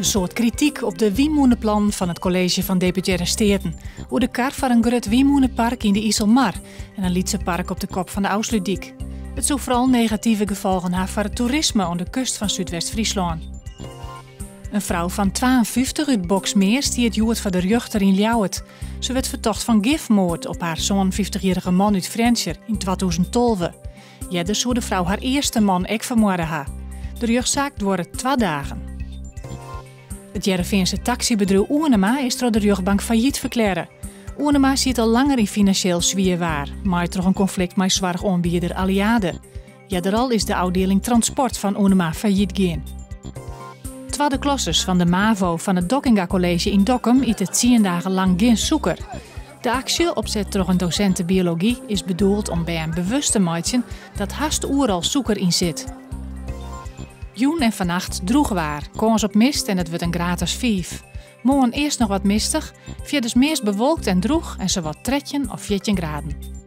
In soad krityk op de wynmûneplannen fan it kolleezje fan Deputearre Steaten oer de kar foar in grut wynmûnepark yn de Iselmar en in lytser park op de kop fan de Ofslútdyk. It soe foaral negative gefolgen ha foar it toerisme oan de kust fan Súdwest-Fryslân. In frou fan 52 út Boxmeer stiet hjoed foar de rjochter yn Ljouwert. Se wurdt fertocht fan gifmoard op har 57-jierrige man út Frjentsjer yn 2012. Earder soe de frou har earste man ek fermoarde ha. De rjochtsaak duorret twa dagen. It Hearrenfeanse taksybedriuw Oenema is troch de rjochtbank fallyt ferklearre. Oenema siet al langer yn finansjeel swier waar, mei troch in konflikt mei soarchoanbieder Alliade. Earder al is de ôfdieling transport fan Oenema fallyt gien. Twadde klassers fan de MAVO fan it Dockinga College yn Dokkum ite tsien dagen lang gjin sûker. De aksje, opset troch in dosinte biology, is bedoeld om bern bewust te meitsjen dat hast oeral sûker yn sit. Jûn en fannacht drûch waar, kâns op mist en it wurdt in graad as fiif. Moarn earst noch wat mistich, fierders meast bewolkt en drûch en sawat 13 of 14 graden.